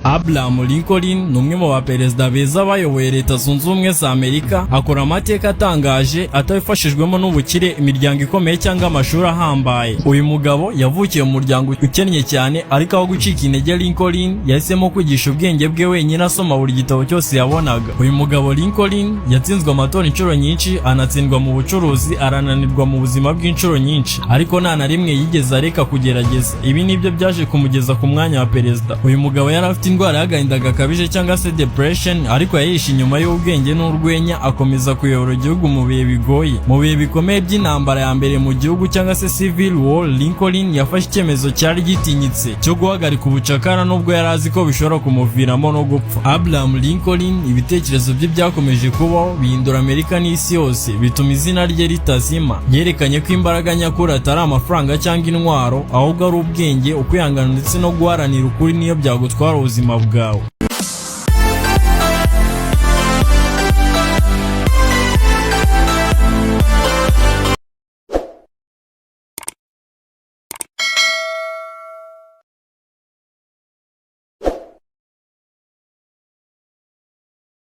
Abraham Lincoln ni umwe mu baperezida beza bayoboye Leta Zunze Ubumwe za Amerika. Akora amateka atangaje atabifashijwemo n'ubukire, imiryango ikomeye cyangwa amashuri ahambaye. Uyu mugabo yavukiye mu muryango ukennye cyane, ariko aho gucika intege, Lincoln yahisemo kwigisha ubwenge bwe wenyine, asoma buri gitabo cyose yabonaga. Uyu mugabo Lincoln yatsinzwe amatora inshuro nyinshi, anatsindwa mu bucuruzi, arananirwa mu buzima bw'inshuro nyinshi, ariko nta na rimwe yigeze areka kugerageza. Ibi nibyo byaje kumugeza ku mwanya wa perezida. Uyu mugabo yari afite indwara y'agahinda gakabije cyangwa se depression, ariko yayihishe inyuma y'ubwenge n'urwenya, akomeza kuyobora igihugu mu bihe bigoye. Mu bihe bikomeye by'intambara ya mbere mu gihugu cyangwa se Civil War, Lincoln yafashe icyemezo cyari gitinyitse cyo guhagarika ubucakara, nubwo yari azi ko bishobora kumuviramo no gupfa. Abraham Lincoln, ibitekerezo bye byakomeje kubaho, bihindura Amerika n'isi yose, bituma izina rye ritazima. Yerekanye ko imbaraga nyakuri atari amafaranga cyangwa intwaro, ahubwo ari ubwenge, ukwihangana ndetse no guharanira ukuri niyo byagutwara ubuzima bwawe.